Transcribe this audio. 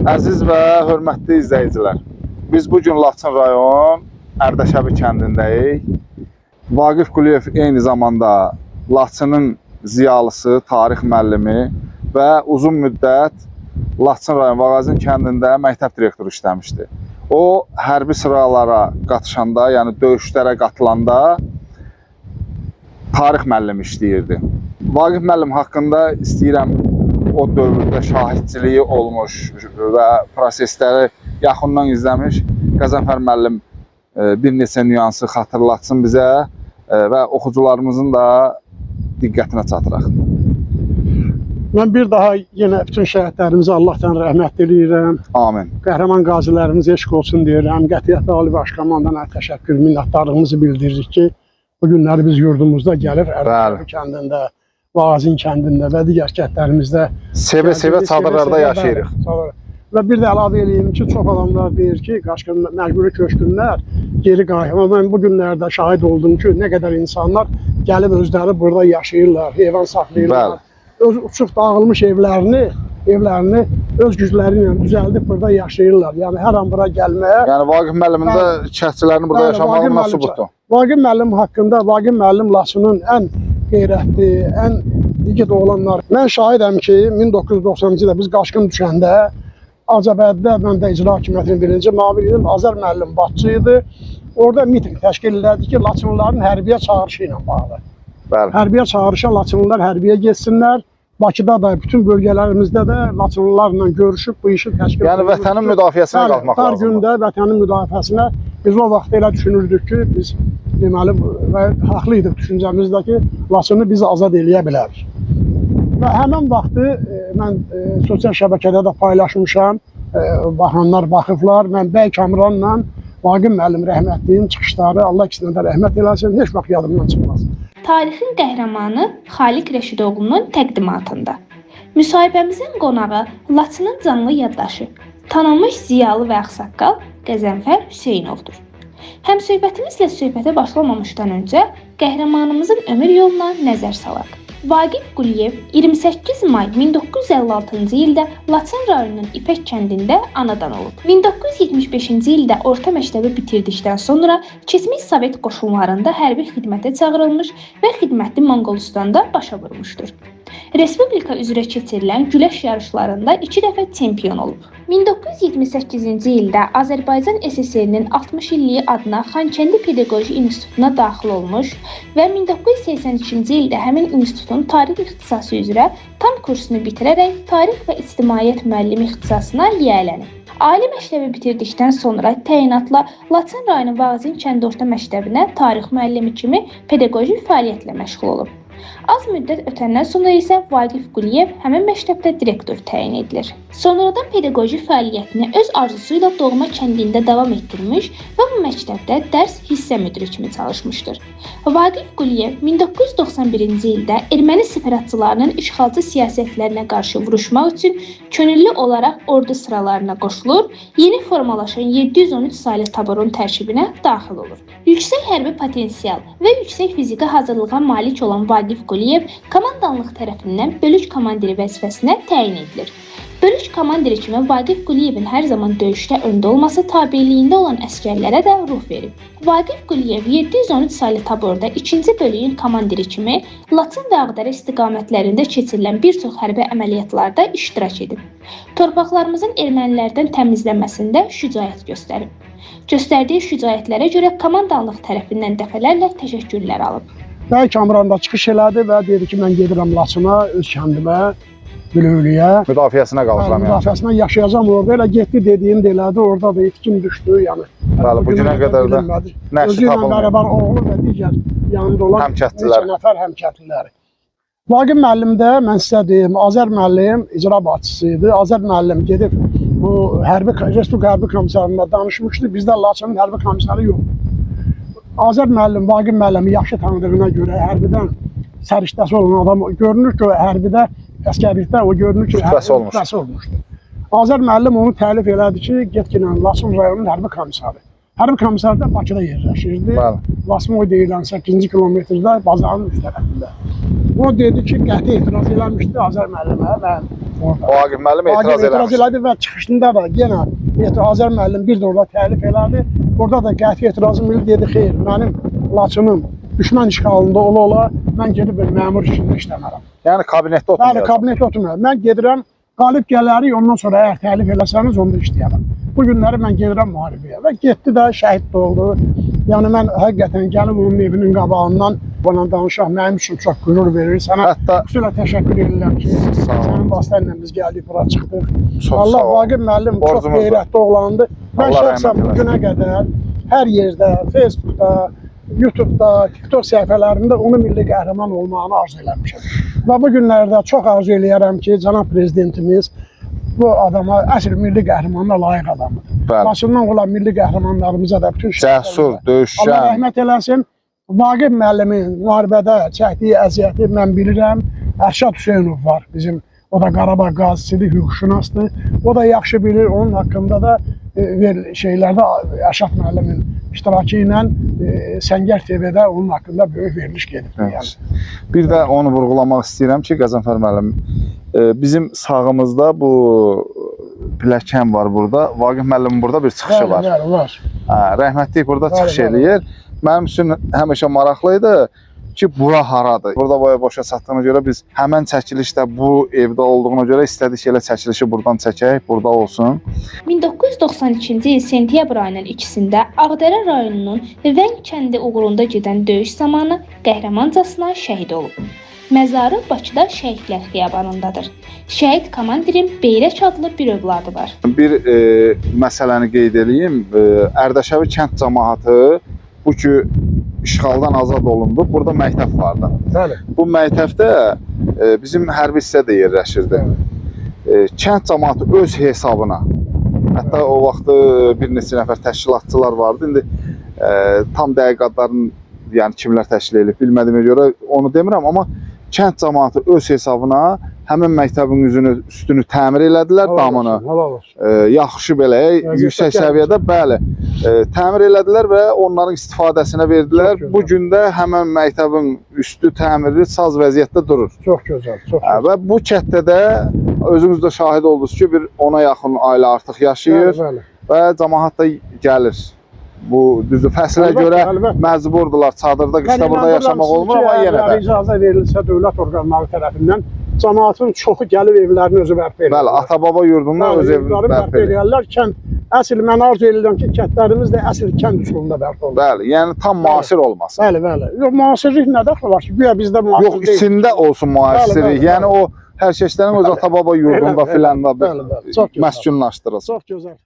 Əziz və hörmətli izləyicilər, biz bu gün Laçın rayon Ərdəşəbi kəndindəyik. Vaqif Quliyev eyni zamanda Laçının ziyalısı, tarix müəllimi və uzun müddət Laçın rayon Vağazin kəndində məktəb direktoru işləmişdi. O hərbi sıralara qatışanda, yəni döyüşlərə qatılanda tarix müəllimi işləyirdi. Vaqif müəllim haqqında istəyirəm o dövrdə şahidçiliyi olmuş və prosesləri yaxından izləmiş Qəzənfər müəllim bir neçə nüansı xatırlatsın bizə və oxucularımızın da diqqətinə çatdıraq. Mən bir daha yenə bütün şəhidlərimizə Allahdan rəhmət diləyirəm. Amin. Qəhrəman qazilərimizə eşq olsun deyirəm. Qətiyyətli Ali Baş Komandana təşəkkür, minnətdarlığımızı bildiririk ki, bu günləri biz yurdumuzda gəlib Ərdəbil kəndində, Vazin kəndində və digər kəndlərimizdə Sevə-sevə çadırlarda yaşayırıq. Çadır. Və bir də əlavə eləyim ki, çox adamlar deyir ki, qaçqın məcburi köçkünlər geri qayıdır. Amma mən bu günlərdə şahid oldum ki, nə qədər insanlar gəlib özləri burada yaşayırlar, heyvan saxlayırlar. Bəli. Öz uçub dağılmış evlərini öz gücləri ilə düzəldib burada yaşayırlar. Yəni hər an bura gəlməyə. Yəni Vaqif müəllimin də kəndçilərin burada Bəli, yaşamağı Vaqif buna müəllim- sübutdur. Vaqif müəllim haqqında, Vaqif müəllim Laçının ən qeyrətli, ən igid oğlanları. Mən şahidəm ki, 1990-cı ildə biz qaçqın düşəndə Acabəddə mən də icra hakimiyyətinin birinci müavini idim. Azər müəllim başçı idi. Orada mitinq təşkil elədi ki, Laçınlıların hərbiyə çağırışı ilə bağlı. Bəli. Hərbiyə çağırışa Laçınlılar hərbiyə getsinlər. Bakıda da, bütün bölgələrimizdə də Laçınlılarla görüşüb bu işi təşkil Yəni vətənin müdafiəsinə Bəli, qalxmaq dar lazımdır. gündə vətənin müdafiəsinə biz o vaxt elə düşünürdük ki, biz deməli və haqlı idik düşüncəmizdə ki, Laçını biz azad eləyə bilərik. Və həmin vaxtı mən sosial şəbəkədə də paylaşmışam, baxanlar baxıblar. Mən bəy Kamranla Vaqif müəllim rəhmətliyin çıxışları, Allah ikisinə də rəhmət eləsin, heç vaxt yadımdan çıxmaz. Tarixin qəhrəmanı Xaliq Rəşidoğlunun təqdimatında. Müsahibəmizin qonağı Laçının canlı yaddaşı, tanınmış ziyalı və ağsaqqal Qəzənfər Hüseynovdur. Həmsöhbətimizlə söhbətə başlamamışdan öncə qəhrəmanımızın ömür yoluna nəzər salaq. Vaqif Quliyev 28 may 1956-cı ildə Laçın rayonunun İpək kəndində anadan olub. 1975-ci ildə orta məktəbi bitirdikdən sonra keçmiş Sovet qoşunlarında hərbi xidmətə çağırılmış və xidməti Monqolistanda başa vurmuşdur. Respublika üzrə keçirilən güləş yarışlarında 2 dəfə çempion olub. 1978-ci ildə Azərbaycan SSR-nin 60 illiyi adına Xankəndi Pedaqoji İnstitutuna daxil olmuş və 1982-ci ildə həmin institutun tarix ixtisası üzrə tam kursunu bitirərək tarix və ictimaiyyət müəllimi ixtisasına yiyələnib. Ali məktəbi bitirdikdən sonra təyinatla Laçın rayonu Vağzin kənd orta məktəbinə tarix müəllimi kimi pedaqoji fəaliyyətlə məşğul olub. Az müddət ötəndən sonra isə Vaqif Quliyev həmin məktəbdə direktor təyin edilir. Sonradan pedaqoji fəaliyyətini öz arzusu ilə doğma kəndində davam etdirmiş və bu məktəbdə dərs hissə müdiri kimi çalışmışdır. Vaqif Quliyev 1991-ci ildə erməni separatçılarının işğalçı siyasətlərinə qarşı vuruşmaq üçün könüllü olaraq ordu sıralarına qoşulur, yeni formalaşan 713 saylı taborun tərkibinə daxil olur. Yüksək hərbi potensial və yüksək fiziki hazırlığa malik olan Vaqif Quliyev komandanlıq tərəfindən bölük komandiri vəzifəsinə təyin edilir. Bölük komandiri kimi Vaqif Quliyevin hər zaman döyüşdə öndə olması tabeliyində olan əsgərlərə də ruh verib. Vaqif Quliyev 713 saylı taborda 2-ci bölüyün komandiri kimi Laçın və Ağdərə istiqamətlərində keçirilən bir çox hərbi əməliyyatlarda iştirak edib. Torpaqlarımızın ermənilərdən təmizlənməsində şücaət göstərib. Göstərdiyi şücaətlərə görə komandanlıq tərəfindən dəfələrlə təşəkkürlər alıb. Bəy Kamran da çıxış elədi və dedi ki, mən gedirəm Laçına, öz kəndimə, Bülövlüyə. Müdafiəsinə qalxıram yəni. Müdafiəsinə yaşayacağam orada. Elə getdi dediyini də elədi. Orada da itkin düşdü. Yəni Bəli, bu günə qədər də bilinmədi. nəşri Özü ilə tapılmayıb. bərabər oğlu və digər yanında olan Həmkəndlilər. neçə nəfər həmkəndliləri. Vaqif müəllim də mən sizə deyim, Azər müəllim icra başçısı idi. Azər müəllim gedib bu hərbi Respublika hərbi komissarına danışmışdı. Bizdə Laçının hərbi komissarı yox. Azər müəllim Vaqif müəllimi yaxşı tanıdığına görə hərbidən səriştəsi olan adam görünür ki, o hərbidə əsgərlikdə o görünür ki, Rütbəsi olmuşdu. rütbəsi olmuşdu. Azər müəllim onu təlif elədi ki, get ki, Laçın rayonunun hərbi komissarı. Hərbi komissar da Bakıda yerləşirdi. Bəli. Lasmoy deyilən 8-ci kilometrdə bazarın üst tərəfində. O dedi ki, qəti etiraz eləmişdi Azər müəllimə, mən Orada. Vaqif müəllim etiraz Vaqif etiraz eləmişdi. elədi və çıxışında da yenə Azər müəllim bir də orada təlif elədi. Orada da qəti etirazım bildirdi, dedi xeyr, mənim Laçınım düşmən işğalında ola-ola mən gedib bir məmur işində işləmərəm. Yəni kabinetdə Bəli, oturmayacaq. kabinetdə oturmuram. Mən gedirəm, qalib gələrik, ondan sonra əgər təlif eləsəniz onda işləyərəm. Bu günləri mən gedirəm müharibəyə və getdi də şəhid də oldu. Yəni mən həqiqətən gəlib onun evinin qabağından bana danışaq mənim üçün çox qürur verir. Sənə Hətta xüsusilə təşəkkür edirəm ki, Sağ ol. sənin vasitənlə biz gəldik bura çıxdıq. Çox Allah sağ ol. Vaqif müəllim çox Borcumuzdur. qeyrətli oğlandı. Mən Allah şəxsən rəhmət bu günə qədər hər yerdə, Facebookda, YouTube'da, TikTok səhifələrində onu milli qəhrəman olmağını arzu eləmişəm. Və bu günlərdə çox arzu eləyərəm ki, cənab prezidentimiz bu adama əsl milli qəhrəmana layiq adamıdır. Bəli. Laçından olan milli qəhrəmanlarımıza da bütün Cəsur, şəhidlərimizə Allah döyüşkən. rəhmət eləsin. Vaqif müəllimin müharibədə çəkdiyi əziyyəti mən bilirəm. Ərşad Hüseynov var bizim. O da Qarabağ qazisidir, hüquqşünasdır. O da yaxşı bilir. Onun haqqında da şeylərdə Ərşad müəllimin iştirakı ilə Səngər TV-də onun haqqında böyük veriliş gedibdir. Evet. Yəni. Bir də onu vurğulamaq istəyirəm ki, Qəzənfər müəllim, bizim sağımızda bu pilləkən var burada. Vaqif müəllimin burada bir çıxışı Bəli, var. bəli, var. Hə, rəhmətlik burada Bəli, çıxış bəli. eləyir. Mənim üçün həmişə maraqlı idi ki, bura haradır? Burada boya boşa çatdığına görə biz həmən çəkilişdə bu evdə olduğuna görə istədik ki, elə çəkilişi buradan çəkək, burada olsun. 1992-ci il sentyabr ayının 2-sində Ağdərə rayonunun Vəng kəndi uğrunda gedən döyüş zamanı qəhrəmancasına şəhid olub. Məzarı Bakıda Şəhidlər Xiyabanındadır. Şəhid komandirin Beyrək adlı bir övladı var. Bir məsələni qeyd eləyim. Ərdəşəvi kənd camaatı bu ki işğaldan azad olundu. Burada məktəb vardı. Bəli. Bu məktəbdə bizim hərbi hissə də yerləşirdi. Kənd camaatı öz hesabına, hətta o vaxtı bir neçə nəfər təşkilatçılar vardı. İndi tam dəqiq adlarını, yəni kimlər təşkil edib bilmədiyimə görə onu demirəm, amma kənd camaatı öz hesabına həmin məktəbin üzünü, üstünü təmir elədilər, Halal damını. olsun, halal olsun. Yaxşı belə, Vəziyyətdə yüksək gəlmiş. səviyyədə, bəli, təmir elədilər və onların istifadəsinə verdilər. Çox gözəl. Bu gün də həmin məktəbin üstü təmirli, saz vəziyyətdə durur. Çox gözəl, çox Hə, gözəl. və bu kənddə də özünüz də şahid oldunuz ki, bir 10-a yaxın ailə artıq yaşayır Bəli, bəli. və camaat da gəlir. Bu düzdür, fəslə Əlbəttə, görə əlbəttə. məcburdular çadırda, Mən qışda burada inanıram yaşamaq sizi olmur, ki, amma yenə əgər də. icazə verilsə dövlət orqanları tərəfindən camaatın çoxu gəlib evlərini özü bərpa edirlər. Bəli, ata-baba yurdunda Bəli, öz evini yurdları bərpa bərpa edir. edirlər. Kənd əsl mən arzu edirəm ki, kəndlərimiz də əsl kənd üsulunda bərpa olunsun. Bəli, yəni tam müasir olmasın. Bəli, bəli. Yox, müasirlik nə dəxli var ki? Güya bizdə müasir Yox, deyil. içində olsun müasirlik. Bəli, bəli, Yəni o hər kəslərin öz ata-baba yurdunda Elə, filan da bəli, bəli. Çox gözəl. məskunlaşdırılsın. Çox gözəl.